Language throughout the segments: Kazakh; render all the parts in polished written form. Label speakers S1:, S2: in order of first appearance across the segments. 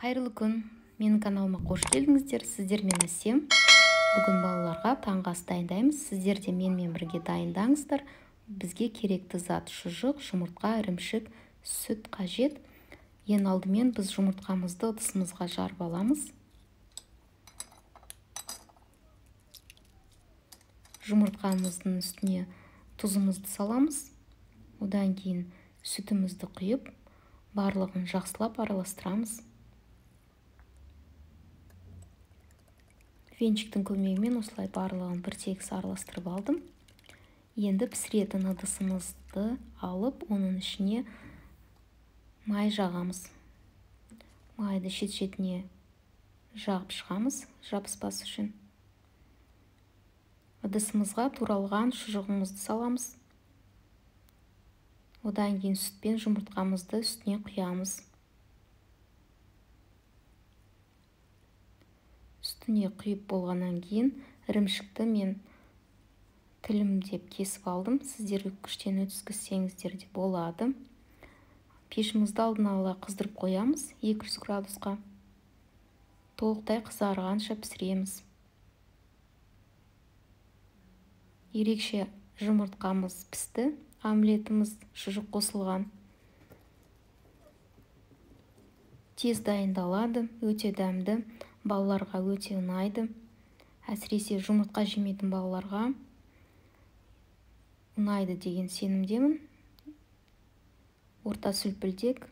S1: Қайырлы күн, менің каналыма қош келдіңіздер. Сіздермен Әсем. Бүгін балаларға таңғы ас дайындаймыз. Сіздер де менімен бірге дайындаңыздар. Бізге керекті зат шұжық, жұмыртқа, ірімшік, сүт қажет. Ең алдымен біз жұмыртқамызды ыдысымызға жарып аламыз. Жұмыртқамыздың үстіне тұзымызды саламыз. Одан кейін сүтімізді құйып, барлығын жақсылап араластырамыз. Венчиктің көмегімен осылай барлығын бір тегіс араластырып алдым. Енді пісіретін ыдысымызды алып, оның ішіне май жағамыз. Майды шет-шетіне жағып шығамыз, жабыспас үшін. Ыдысымызға туралған шұжығымызды саламыз. Одан кейін сүт пен жұмыртқамызды үстіне құямыз. Үстіне құйып болғаннан кейін ірімшікті мен тілімдеп кесіп алдым. Сіздер үккіштен өткізсеңіздер де болады. Пешімізді алдын ала қыздырып қоямыз 200 градусқа. Толықтай қызарғанша пісіреміз. Ерекше жұмыртқамыз пісті, омлетіміз шұжық қосылған. Тез дайындалады, өте дәмді, балаларға өте ұнайды. Әсіресе жұмыртқа жемейтін балаларға ұнайды деген сенімдемін. Орта сүлпілдек,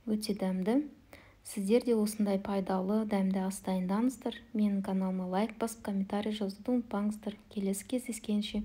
S1: өте дәмді. Сіздер де осындай пайдалы, дәмді ас дайындаңыздар. Менің каналыма лайк басып, комментарий жазуды ұмытпаңыздар. Келесі кездескенше.